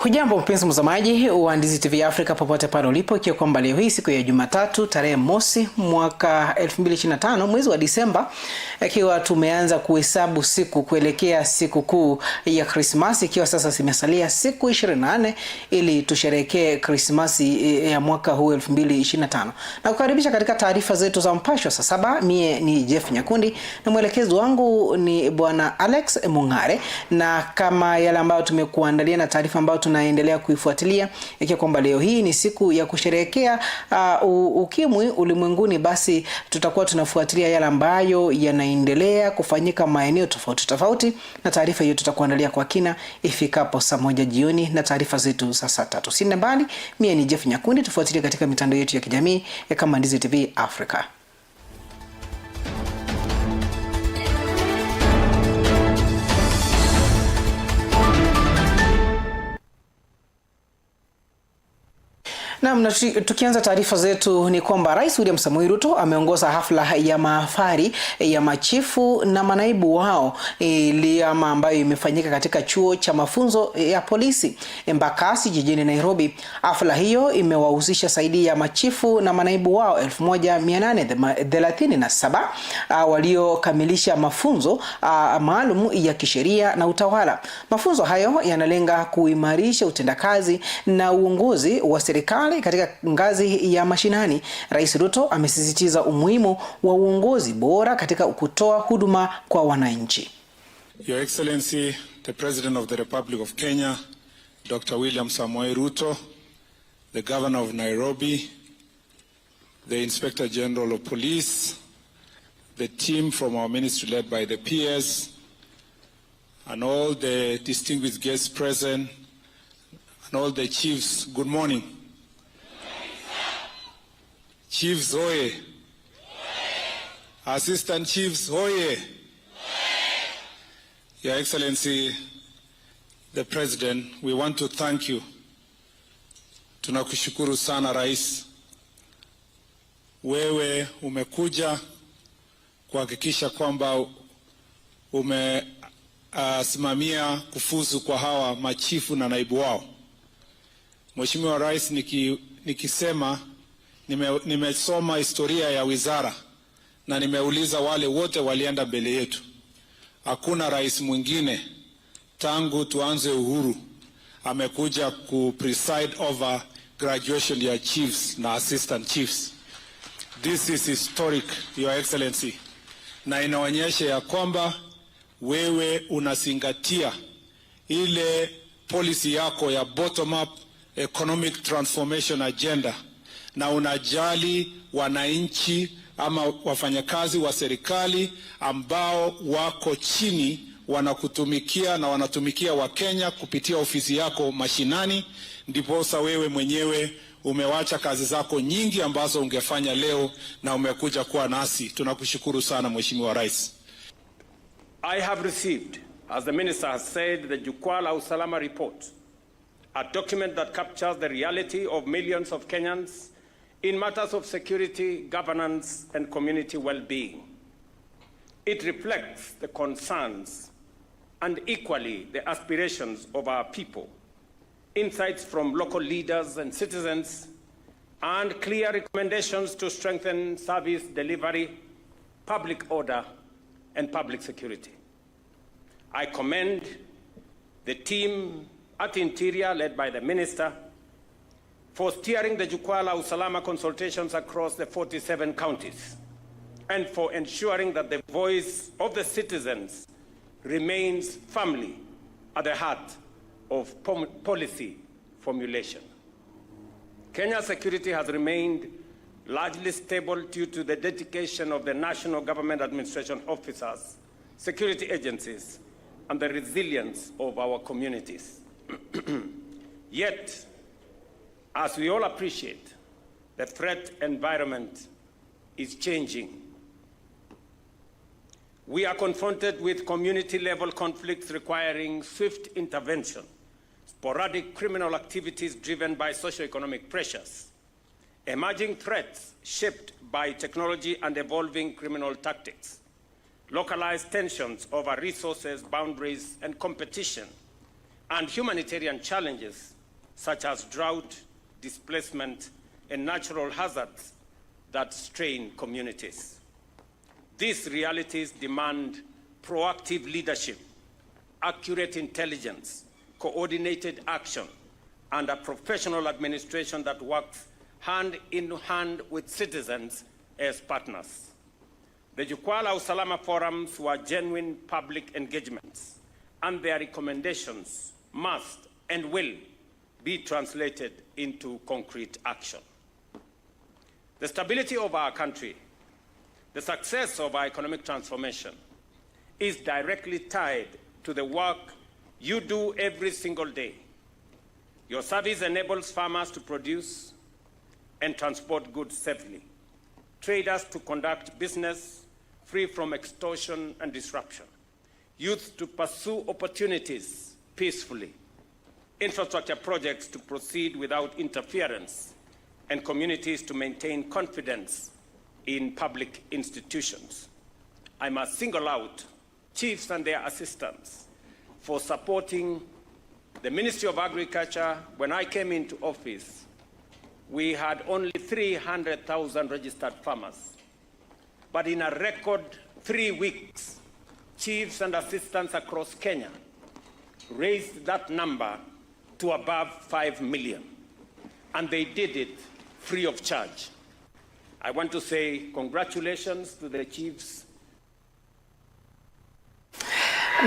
Hujambo mpenzi mtazamaji wa Ndizi TV Africa popote pale ulipo, ikiwa kwamba leo hii siku ya Jumatatu tarehe mosi mwaka 2025 mwezi wa Disemba, ikiwa tumeanza kuhesabu siku kuelekea siku kuu ya Krismasi, ikiwa sasa zimesalia siku 24 ili tusherehekee Krismasi ya mwaka huu 2025. Na kukaribisha katika taarifa zetu za Mpasho saa saba. Mie ni Jeff Nyakundi na mwelekezi wangu ni Bwana Alex Mungare, na kama yale ambayo tumekuandalia na taarifa ambayo tunaendelea kuifuatilia ikiwa kwamba leo hii ni siku ya kusherehekea ukimwi ulimwenguni, basi tutakuwa tunafuatilia yale ambayo yanaendelea kufanyika maeneo tofauti tofauti, na taarifa hiyo tutakuandalia kwa kina ifikapo saa 1 jioni na taarifa zetu za saa 3. Sina mbali, mie ni Jeff Nyakundi, tufuatilie katika mitandao yetu ya kijamii ya kama Ndizi TV Africa. Naam, na tukianza taarifa zetu ni kwamba Rais William Samoei Ruto ameongoza hafla ya mahafali ya machifu na manaibu wao ama ambayo imefanyika katika chuo cha mafunzo ya polisi Embakasi jijini Nairobi. Hafla hiyo imewahusisha zaidi ya machifu na manaibu wao 1837 waliokamilisha mafunzo maalum ya kisheria na utawala. Mafunzo hayo yanalenga kuimarisha utendakazi na uongozi wa serikali katika ngazi ya mashinani. Rais Ruto amesisitiza umuhimu wa uongozi bora katika kutoa huduma kwa wananchi. Your Excellency, the President of the Republic of Kenya, Dr. William Samoei Ruto, the Governor of Nairobi, the Inspector General of Police, the team from our ministry led by the PS, and all the distinguished guests present, and all the chiefs, good morning. Chiefs hoye. Assistant Chiefs hoye. Your Excellency, the President, we want to thank you. Tunakushukuru sana Rais. Wewe umekuja kuhakikisha kwamba umesimamia kufuzu kwa hawa machifu na naibu wao. Mheshimiwa Rais, nikisema nimesoma historia ya wizara na nimeuliza wale wote walienda mbele yetu. Hakuna rais mwingine tangu tuanze uhuru amekuja ku preside over graduation ya chiefs na assistant chiefs. This is historic, Your Excellency, na inaonyesha ya kwamba wewe unazingatia ile policy yako ya bottom up economic transformation agenda na unajali wananchi ama wafanyakazi wa serikali ambao wako chini wanakutumikia na wanatumikia Wakenya kupitia ofisi yako mashinani. Ndiposa wewe mwenyewe umewacha kazi zako nyingi ambazo ungefanya leo na umekuja kuwa nasi. Tunakushukuru sana Mheshimiwa Rais. I have received, as the minister has said, the Jukwaa la Usalama report, a document that captures the reality of millions of Kenyans in matters of security, governance, and community well-being. It reflects the concerns and equally the aspirations of our people, insights from local leaders and citizens, and clear recommendations to strengthen service delivery, public order, and public security. I commend the team at Interior, led by the Minister, for steering the Jukwaa la Usalama consultations across the 47 counties and for ensuring that the voice of the citizens remains firmly at the heart of policy formulation. Kenya's security has remained largely stable due to the dedication of the national government administration officers, security agencies, and the resilience of our communities. Yet, as we all appreciate, the threat environment is changing. We are confronted with community-level conflicts requiring swift intervention, sporadic criminal activities driven by socioeconomic pressures, emerging threats shaped by technology and evolving criminal tactics, localized tensions over resources, boundaries, and competition, and humanitarian challenges such as drought, displacement, and natural hazards that strain communities. These realities demand proactive leadership, accurate intelligence, coordinated action, and a professional administration that works hand in hand with citizens as partners. The Jukwaa la Usalama forums were genuine public engagements, and their recommendations must and will be translated into concrete action. The stability of our country, the success of our economic transformation, is directly tied to the work you do every single day. Your service enables farmers to produce and transport goods safely, traders to conduct business free from extortion and disruption, youth to pursue opportunities peacefully, infrastructure projects to proceed without interference, and communities to maintain confidence in public institutions. I must single out chiefs and their assistants for supporting the Ministry of Agriculture. When I came into office, we had only 300,000 registered farmers. But in a record 3 weeks, chiefs and assistants across Kenya raised that number to above 5 million. And they did it free of charge. I want to say congratulations to the chiefs.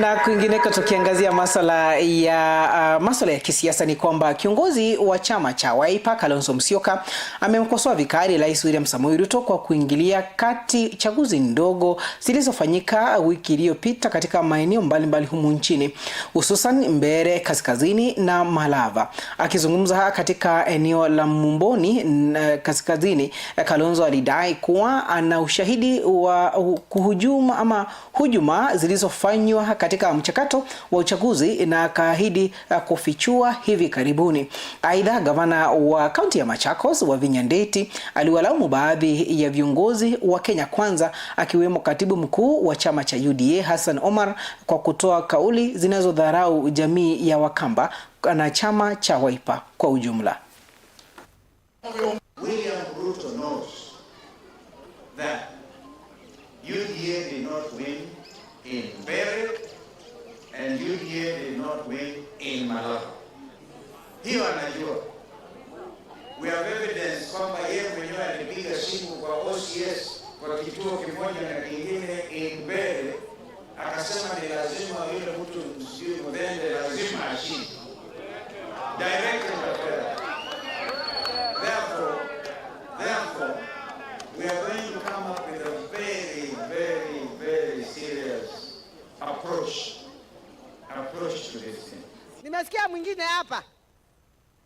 Na kwingineko tukiangazia maswala ya kisiasa ni kwamba kiongozi wa chama cha Wiper Kalonzo Musyoka amemkosoa vikali Rais William Samoei Ruto kwa kuingilia kati chaguzi ndogo zilizofanyika wiki iliyopita katika maeneo mbalimbali humu nchini, hususan Mbeere Kaskazini na Malava. Akizungumza katika eneo la Mumboni Kaskazini, Kalonzo alidai kuwa ana ushahidi wa kuhujuma ama hujuma zilizofanywa katika mchakato wa uchaguzi na akaahidi kufichua hivi karibuni. Aidha, gavana wa kaunti ya Machakos Wavinya Ndeti aliwalaumu baadhi ya viongozi wa Kenya Kwanza akiwemo katibu mkuu wa chama cha UDA Hassan Omar kwa kutoa kauli zinazodharau jamii ya Wakamba na chama cha Wiper kwa ujumla. William Ruto knows that UDA did not win in Mbeere and UDA did not win in Malava. Hiyo anajua. We have evidence kwamba yeye mwenyewe alipiga simu kwa OCS kwa kituo kimoja na kingine in Mbeere, akasema ni lazima yule mtu, sijui Mudende, lazima ashinde. Direct interference. Therefore, we are going to come up with a very, very, very serious approach to this thing. Nimesikia mwingine hapa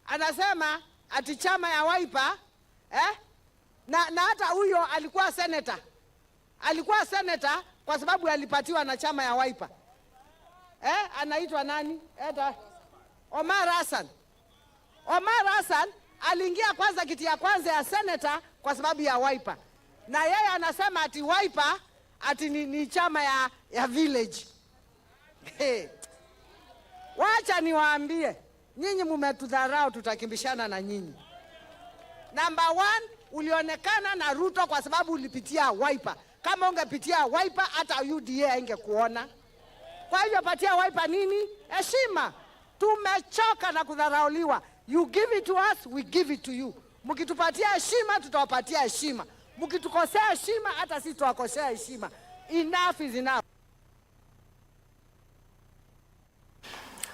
anasema ati chama ya Wiper, eh? Na hata huyo alikuwa senator, alikuwa senator kwa sababu alipatiwa na chama ya Wiper, eh? Anaitwa nani? Eta Omar Hassan. Omar Hassan aliingia kwanza kiti ya kwanza ya senator kwa sababu ya Wiper, na yeye anasema ati Wiper ati ni chama ya village. Hey. Wacha niwaambie nyinyi, mumetudharau, tutakimbishana na nyinyi. Number one, ulionekana na Ruto kwa sababu ulipitia Wiper. Kama ungepitia Wiper, hata UDA haingekuona. Kwa hivyo patia Wiper nini? Heshima. Tumechoka na kudharauliwa. You give it to us, we give it to you. Mkitupatia heshima, tutawapatia heshima. Mkitukosea heshima, hata sisi tutawakosea heshima. Enough is enough.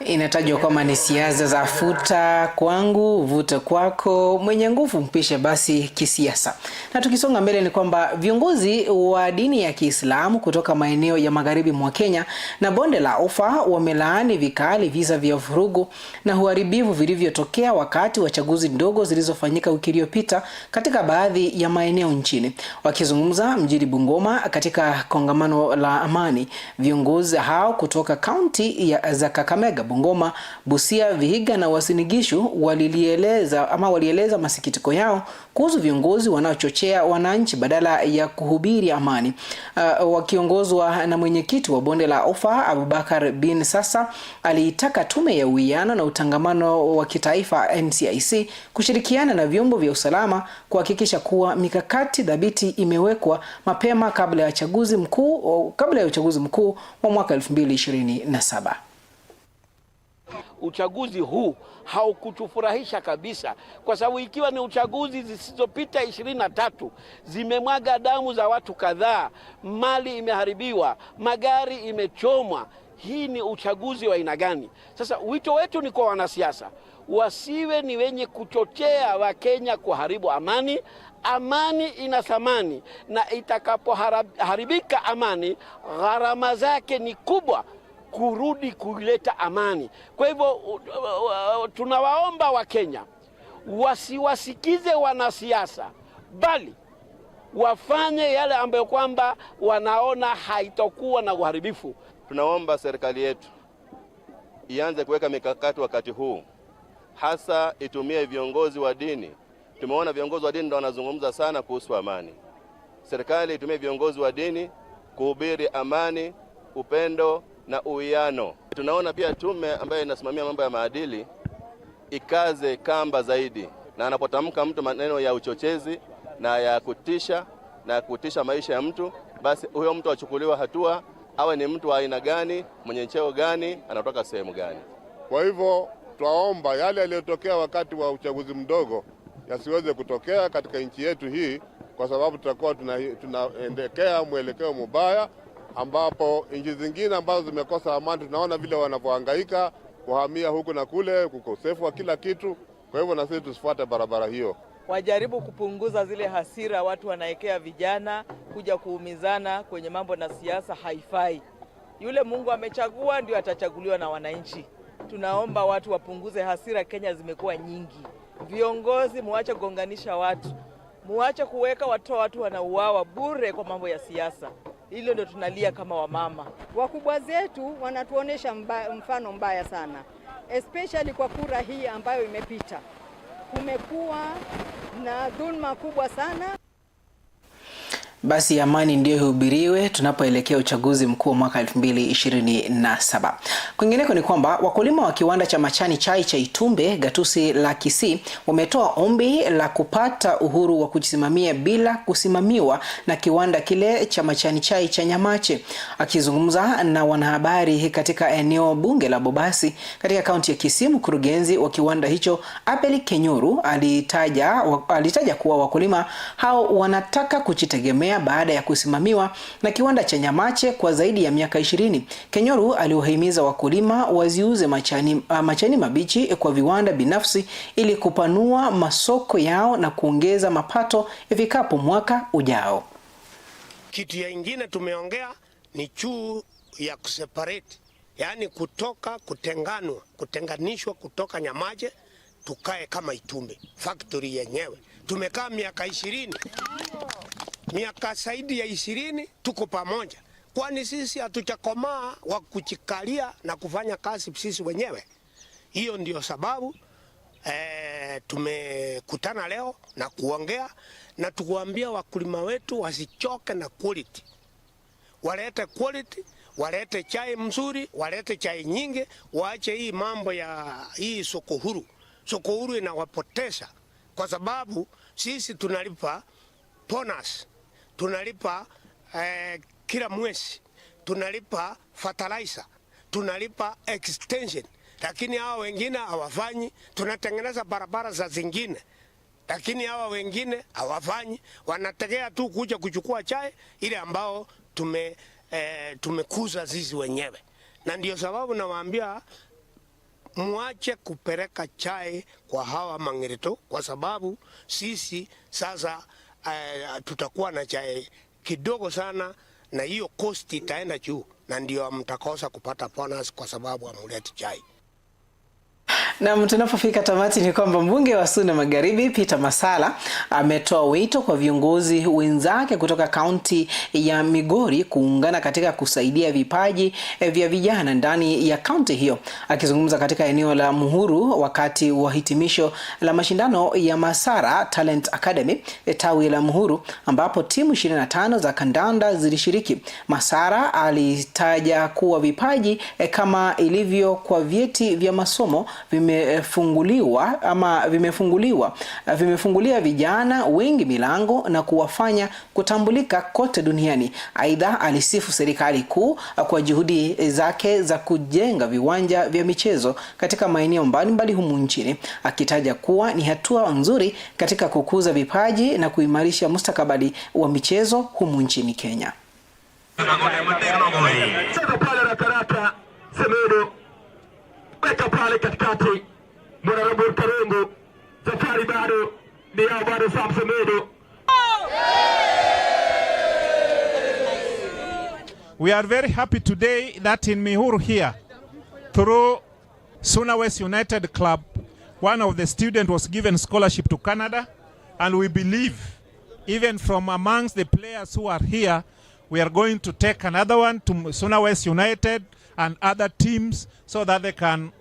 Inatajwa kwamba ni siasa za futa kwangu vuta kwako, mwenye nguvu mpishe basi kisiasa. Na tukisonga mbele ni kwamba viongozi wa dini ya Kiislamu kutoka maeneo ya magharibi mwa Kenya na bonde la Ufa wamelaani vikali visa vya vurugu na uharibifu vilivyotokea wakati wa chaguzi ndogo zilizofanyika wiki iliyopita katika baadhi ya maeneo nchini. Wakizungumza mjini Bungoma katika kongamano la amani, viongozi hao kutoka kaunti za Kakamega, Bungoma, Busia, Vihiga na Uasin Gishu walieleza masikitiko yao kuhusu viongozi wanaochochea wananchi badala ya kuhubiri amani. Wakiongozwa na mwenyekiti wa bonde la Ufa Abubakar bin Sasa aliitaka tume ya uwiano na utangamano wa kitaifa NCIC kushirikiana na vyombo vya usalama kuhakikisha kuwa mikakati thabiti imewekwa mapema kabla ya uchaguzi mkuu wa mwaka 2027. Uchaguzi huu haukutufurahisha kabisa, kwa sababu ikiwa ni uchaguzi zisizopita 23 zimemwaga damu za watu kadhaa, mali imeharibiwa, magari imechomwa. Hii ni uchaguzi wa aina gani? Sasa wito wetu ni kwa wanasiasa wasiwe ni wenye kuchochea Wakenya kuharibu amani. Amani ina thamani, na itakapoharibika amani, gharama zake ni kubwa kurudi kuileta amani. Kwa hivyo tunawaomba Wakenya wasiwasikize wanasiasa, bali wafanye yale ambayo kwamba wanaona haitakuwa na uharibifu. Tunaomba serikali yetu ianze kuweka mikakati wakati huu, hasa itumie viongozi wa dini. Tumeona viongozi wa dini ndio wanazungumza sana kuhusu amani. Serikali itumie viongozi wa dini kuhubiri amani, upendo na uwiano. Tunaona pia tume ambayo inasimamia mambo ya maadili ikaze kamba zaidi, na anapotamka mtu maneno ya uchochezi na ya kutisha na kutisha maisha ya mtu, basi huyo mtu achukuliwe hatua, awe ni mtu wa aina gani, mwenye cheo gani, anatoka sehemu gani. Kwa hivyo twaomba yale yaliyotokea wakati wa uchaguzi mdogo yasiweze kutokea katika nchi yetu hii, kwa sababu tutakuwa tunaendekea mwelekeo mubaya, ambapo nchi zingine ambazo zimekosa amani tunaona vile wanavyohangaika kuhamia huku na kule, kukosefu wa kila kitu. Kwa hivyo na sisi tusifuate barabara hiyo. Wajaribu kupunguza zile hasira watu wanaekea vijana kuja kuumizana kwenye mambo na siasa, haifai. Yule Mungu amechagua ndio atachaguliwa na wananchi. Tunaomba watu wapunguze hasira, Kenya zimekuwa nyingi. Viongozi muache kugonganisha watu, muache kuweka watu wanauawa bure kwa mambo ya siasa. Hilo ndio tunalia kama wamama. Wakubwa zetu wanatuonesha mfano mbaya sana, especially kwa kura hii ambayo imepita. Kumekuwa na dhulma kubwa sana. Basi amani ndiyo ihubiriwe tunapoelekea uchaguzi mkuu wa mwaka 2027. Kwingineko ni kwamba wakulima wa kiwanda cha machani chai cha Itumbe, gatusi la Kisii, wametoa ombi la kupata uhuru wa kujisimamia bila kusimamiwa na kiwanda kile cha machani chai cha Nyamache. Akizungumza na wanahabari katika eneo bunge la Bobasi katika kaunti ya Kisii, mkurugenzi wa kiwanda hicho Abel Kenyuru alitaja kuwa wakulima hao wanataka kujitegemea baada ya kusimamiwa na kiwanda cha Nyamache kwa zaidi ya miaka 20. Kenyoru aliwahimiza wakulima waziuze machani mabichi kwa viwanda binafsi ili kupanua masoko yao na kuongeza mapato ifikapo mwaka ujao. Kitu ya ingine tumeongea ni juu ya kuseparate, yani kutoka kutenganwa, kutenganishwa kutoka Nyamache tukae kama Itumbe factory yenyewe. Tumekaa miaka 20. Miaka zaidi ya 20 tuko pamoja, kwani sisi hatujakomaa wa kuchikalia na kufanya kazi sisi wenyewe. Hiyo ndio sababu tumekutana leo na kuongea na tukuambia wakulima wetu wasichoke na quality, walete quality, walete chai mzuri, walete chai nyingi, waache hii mambo ya hii soko huru. Soko huru inawapoteza, kwa sababu sisi tunalipa bonus, tunalipa kila mwezi, tunalipa fertilizer, tunalipa extension, lakini hawa wengine hawafanyi. Tunatengeneza barabara za zingine, lakini hawa wengine hawafanyi, wanategea tu kuja kuchukua chai ile ambao tumekuza sisi wenyewe. Na ndio sababu nawaambia muache kupeleka chai kwa hawa mangirito, kwa sababu sisi sasa tutakuwa na chai kidogo sana, na hiyo cost itaenda juu, na ndio mtakosa kupata bonus kwa sababu hamleti chai. Na tunapofika tamati ni kwamba mbunge wa Suna Magharibi Peter Masala ametoa wito kwa viongozi wenzake kutoka kaunti ya Migori kuungana katika kusaidia vipaji vya vijana ndani ya kaunti hiyo. Akizungumza katika eneo la Muhuru wakati wa hitimisho la mashindano ya Masara Talent Academy tawi la Muhuru, ambapo timu 25 za kandanda zilishiriki. Masara alitaja kuwa vipaji kama ilivyo kwa vyeti vya masomo vimefunguliwa ama vimefungulia vijana wengi milango na kuwafanya kutambulika kote duniani. Aidha, alisifu serikali kuu kwa juhudi zake za kujenga viwanja vya michezo katika maeneo mbalimbali humu nchini, akitaja kuwa ni hatua nzuri katika kukuza vipaji na kuimarisha mustakabali wa michezo humu nchini Kenya. We are very happy today that in Mihuru here, through Suna West United Club, one of the students was given scholarship to Canada, and we believe even from amongst the players who are here, we are going to take another one to Suna West United and other teams so that they can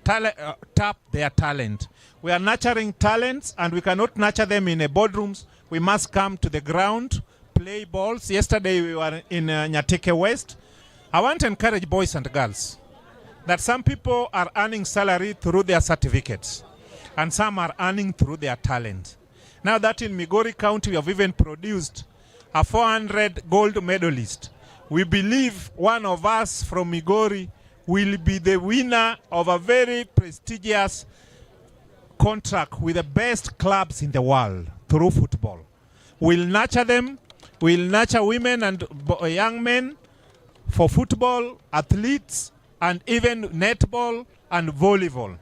tap their talent. We are nurturing talents, and we cannot nurture them in a boardrooms. We must come to the ground, play balls. Yesterday we were in Nyatike West. I want to encourage boys and girls that some people are earning salary through their certificates and some are earning through their talent. Now that in Migori County we have even produced a 400 gold medalist. We believe one of us from Migori will be the winner of a very prestigious contract with the best clubs in the world through football. We'll nurture them, we'll nurture women and young men for football, athletes, and even netball and volleyball.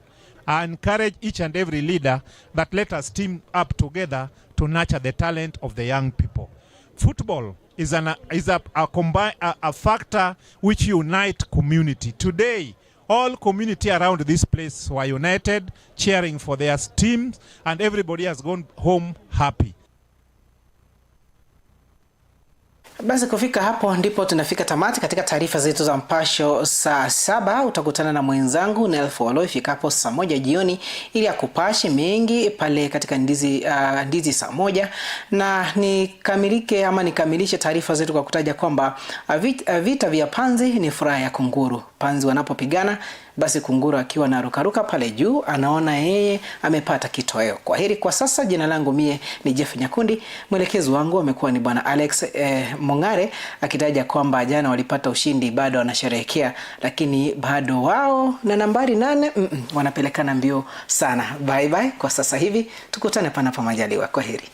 I encourage each and every leader that let us team up together to nurture the talent of the young people. Football is a factor which unite community. Today, all community around this place were united, cheering for their teams, and everybody has gone home happy. Basi kufika hapo ndipo tunafika tamati katika taarifa zetu za Mpasho saa 7. Utakutana na mwenzangu Nelfo Olo ifikapo saa 1 jioni ili akupashe mengi pale katika ndizi saa 1, na nikamilike ama nikamilishe taarifa zetu kwa kutaja kwamba vita vya panzi ni furaha ya kunguru. Panzi wanapopigana basi kunguru akiwa na rukaruka pale juu anaona yeye amepata kitoweo. Kwa heri kwa sasa. Jina langu mie ni Jeff Nyakundi, mwelekezi wangu amekuwa ni Bwana Alex Mongare, akitaja kwamba jana walipata ushindi, bado wanasherehekea, lakini bado wao na nambari 8 wanapelekana mbio sana. Bye bye kwa sasa hivi, tukutane panapo majaliwa. Kwa heri.